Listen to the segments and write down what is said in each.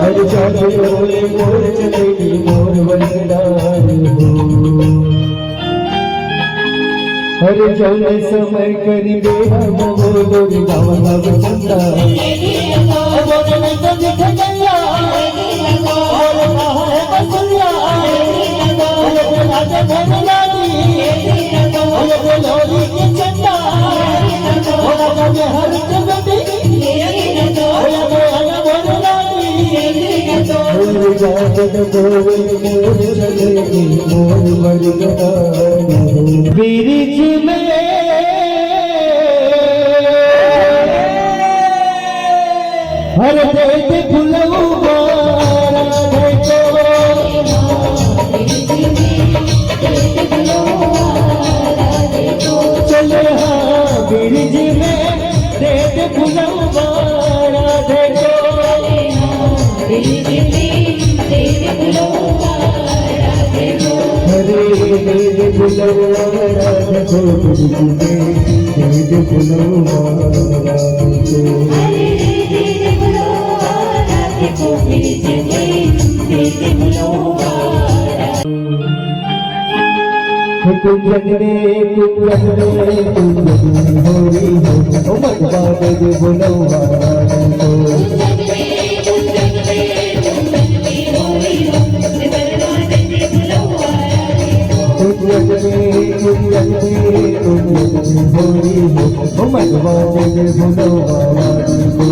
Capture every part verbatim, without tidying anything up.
अरे जाने वाले मोर चलेगी मोर वरदान हो। अरे जौने समय करिबे हम वो डोरी गावत अब चंदा। अब जौने तो दिख गया, और कहाँ है बसुरिया? अरे राजा भोले लाली, अरे बोलोरी के चंदा, और राजा में हर के बेटी। बिरिज में हर देख फुलौबा राधे को। चले हाँ बिरिज में देख फुलौबा राधे को। हरे देख फुलौबा राधे को, बिरिज में देख फुलौबा राधे को। कुंजन में, कुंजन में, कुंजन में हो रही हो, ओ मटवा दे दे बोलवा रानी को। कुंजन में, कुंजन में, कुंजन में हो रही हो, ओ मटवा दे दे बोलवा रानी को।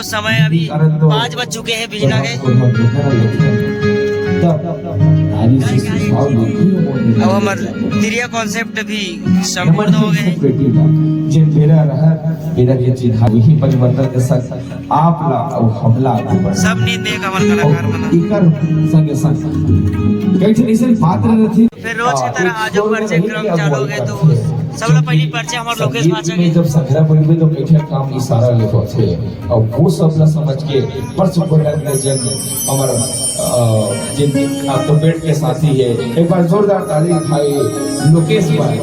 समय अभी पाँच बज चुके हैं बिहना के। तब नारी से सुझाव लेती है, वो अब हमर तिरिया concept भी संपूर्ण हो गए हैं। बेटी बा, जे बेरा रहत, बेरा के चिन्हा, वही परिवर्तन के साथ आप ला अउ हमला आगू बढ़। सब नींद एक हमर कलाकार मन। एकर संगे संग कई ठन अइसन पात्र रथे। फिर रोज की तरह आज परिचय क्रम चालू हो गए, तो सबले पहली परिचय हमर लोकेश भांचा के। जब संघरा बनबे, तो कई ठन काम इशारा ले होथे, अउ वो सब ला समझ के परसुखोटा के जन हमर, अ, जिन आपको पेट के साथी है, एक बार जोरदार ताली भाई लोकेश भाई।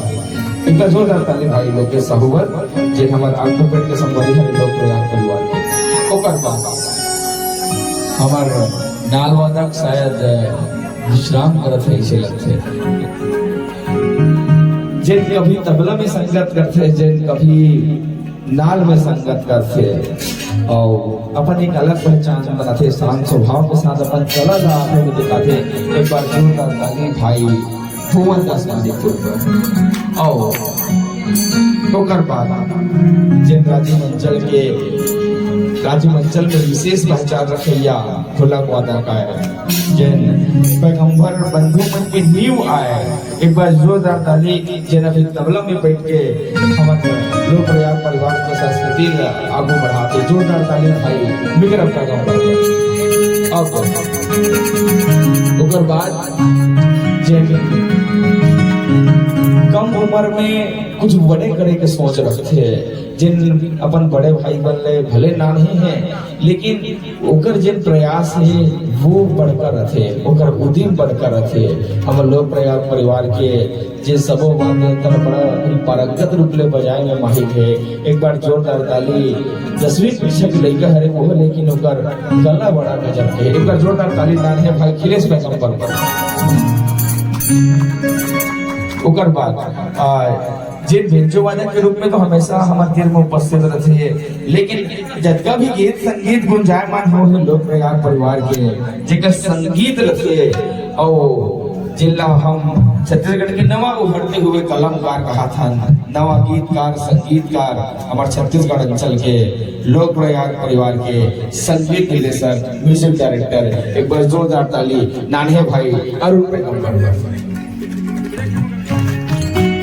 एक बार जोरदार ताली भाई लोकेश साहू बर, जे हमर आंखों पेट के संगवारी हरे लोक प्रयाग परिवार के। ओकर बाद हमर नाल वादक शायद विश्राम करत हे, अइसे लगथे। जेन कभी तबला में संगत करथे, जेन कभी नाल में संगत करथे, अउ अपन एक अलग पहचान बनाथे, शांत स्वभाव के साथ अपन कला ला आगे में दिखाथे। एक बार जोरदार ताली भाई भुवन दास पांडे के ऊपर। अउ ओकर बाद जेन राजीव अंचल के, राजीव अंचल में विशेष पहचान रखइया ढोलक वादक आय, जेन पैगंबर बंधु मन के नींव आय। एक बार जोरदार ताली, जेन अभी तबला में बैठ के हमर लोक प्रयाग परिवार के संस्कृति ला आगू बढ़ाथे। जोरदार ताली भाई विक्रम पैगंबर। अब ओकर बाद जेन कम उम्र में कुछ बड़े करे के सोच रखथे, जेन अपन बड़े भाई मन ले भले नान्हे हे, लेकिन ओकर जेन प्रयास हे, वो बड़का रथे, ओकर उद्यम बड़का रथे। हमर लोक प्रयाग परिवार के जे सबो वाद्य यंत्र बड़ा ही पारंगत रूप ले बजाए में माहिर हे। एक बार जोरदार ताली। दसवीं कक्षा के लइका हरे वो, लेकिन ओकर गला बड़ा गजब के। एक बार जोरदार ताली तान हे भाई खिलेश पैगंबर पर। ओकर बाद, आ, जेन बेंजो वादक के रूप में तो हमेशा हमर तीर में उपस्थित रथे, लेकिन जतका भी गीत संगीत गुंजायमान हो हे लोक प्रयाग परिवार के, जेकर संगीत रथे, अउ जेला हम छत्तीसगढ़ के नवा उभरते हुए कलाकार कहाथन, नवा गीतकार, संगीतकार, हमर छत्तीसगढ़ अंचल के लोक प्रयाग परिवार के संगीत निर्देशक, म्यूजिक डायरेक्टर, एक बार जोरदार ताली नान्हे भाई अरुण पैगंबर बर।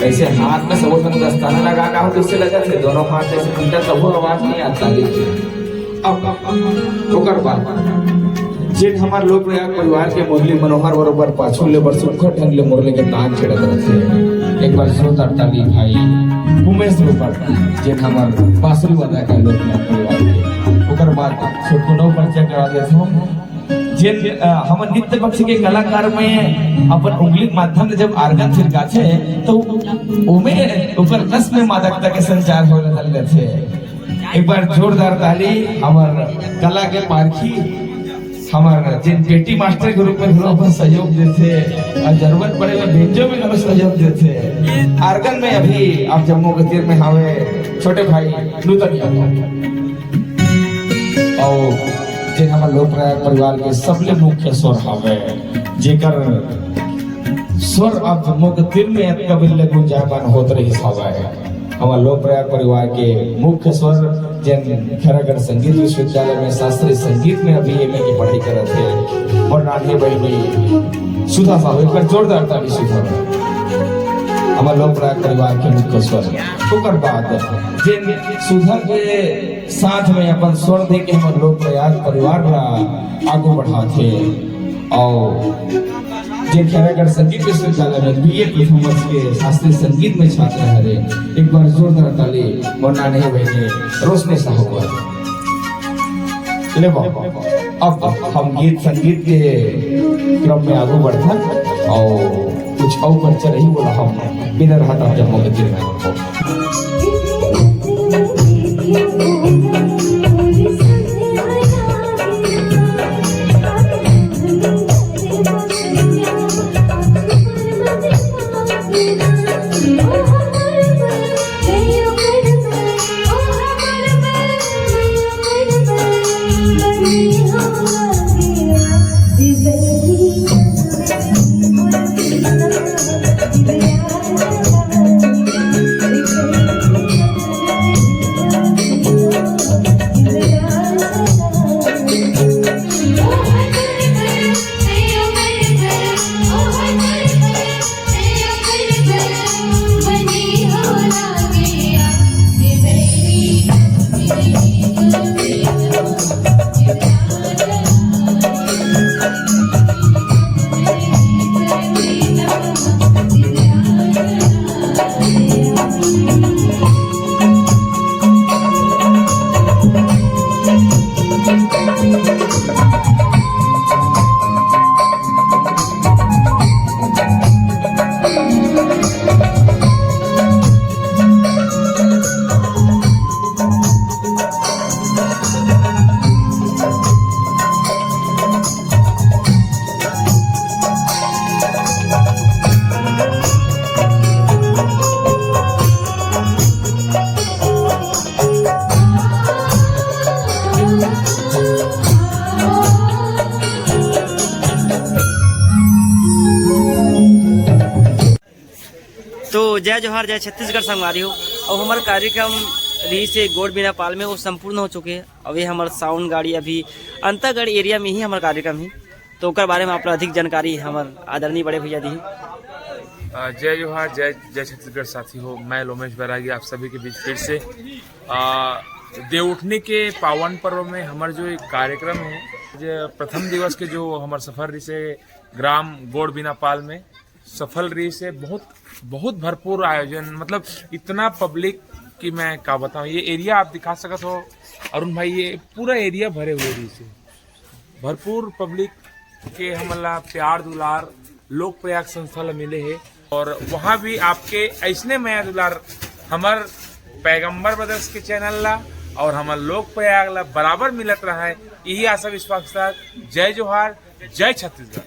कइसे हाथ में सबो संग दस्ताना लगा का हो, कइसे लगत हे? दोनों हाथ जइसे टूटा, तभो आवाज नइ आता। अब ओकर बाद जेन हमर लोक प्रयाग परिवार के मुरली मनोहर बरोबर पाछू ले बर सुघर ढंग ले मुरली के तान छेड़त रथे। एक बार जोरदार ताली भाई उमेश बर, जेन हमर बांसुरी वादक हे लोक प्रयाग परिवार के। ओकर बाद छोटकुन परिचय करा देत हंव। जेन, अ, हमर नृत्य पक्ष के कलाकार में अपन उंगली के माध्यम ले जब आर्गन थिरकाथे, तो ओमे ओकर रस में मादकता के संचार होए लगथे। एक बार जोरदार ताली हमर कला के पारखी, हमर जेन पेटी मास्टर के रूप में घलो अपन सहयोग देथे, अउ जरूरत पड़े में बेंजो में घलो सहयोग देथे। आर्गन में अभी आप जम्मो के तीर में हावे छोटे भाई नूतन यादव। अउ जेन हमर लोक प्रयाग परिवार के सबले मुख्य स्वर हवय, जेकर स्वर अब जम्मो के तीर में अतका बिल्ले गुंजायमान होत रहिस हवय। हमर लोक प्रयाग परिवार के मुख्य स्वर, जेन खैरागढ़ संगीत विश्वविद्यालय में शास्त्रीय संगीत में अभी एमए के पढ़ाई करत हे, मोर नान्हे बहिनी सुधा साहू, एक बार जोरदार ताली सुधा। हमर लोक प्रयाग परिवार के मुख्य स्वर। ओकर बाद जेन सुधा के साथ में अपन स्वर दे के हमर लोक प्रयाग परिवार ला आगू बढ़ाथे। अउ जे खैरागढ़ संगीत विश्वविद्यालय में बीए प्रथम वर्ष के शास्त्रीय संगीत में छात्र हरे, एक बार जोरदार ताली मोर नान्हे बहिनी रोशनी साहू बर। ले बाबा, अब हम गीत संगीत के क्रम में आगू बढ़थन अउ कुछ अउ परिचय रही, ओला हम बिना रहत आप जम्मो के तीर में रखबो। जय जोहार, जय छत्तीसगढ़ संगवारी हो। अब हमर कार्यक्रम रहिस हे गोड़ बिना पाल में, वो संपूर्ण हो चुके हे। अब ये हमर साउंड गाड़ी अभी अंतागढ़ एरिया में ही हमर कार्यक्रम ही, तो ओकर बारे में आप ला अधिक जानकारी हमर आदरणीय बड़े भैया दी। अ, जय जोहार, जय जय छत्तीसगढ़ साथी हो। मैं लोमेश बैरागी आप सभी के बीच फिर से। अ, देवउठनी के पावन पर्व में हमर जो एक कार्यक्रम है, जे प्रथम दिवस के जो हमर सफर रहिस हे ग्राम गोड़ बिना पाल में, सफल रहिस हे। बहुत बहुत भरपूर आयोजन, मतलब इतना पब्लिक कि मैं का बताऊं। ये एरिया आप दिखा सकत हो अरुण भाई, ये पूरा एरिया भरे हुए रहिस हे। भरपूर पब्लिक के हमन ला प्यार दुलार लोक प्रयाग संस्था ला मिले हे, और वहाँ भी आपके ऐसने मया दुलार हमर पैगंबर ब्रदर्स के चैनल ला और हमर लोक प्रयाग ला बराबर मिलत रहे, यही आशा विश्वास के साथ। जय जोहार, जय छत्तीसगढ़।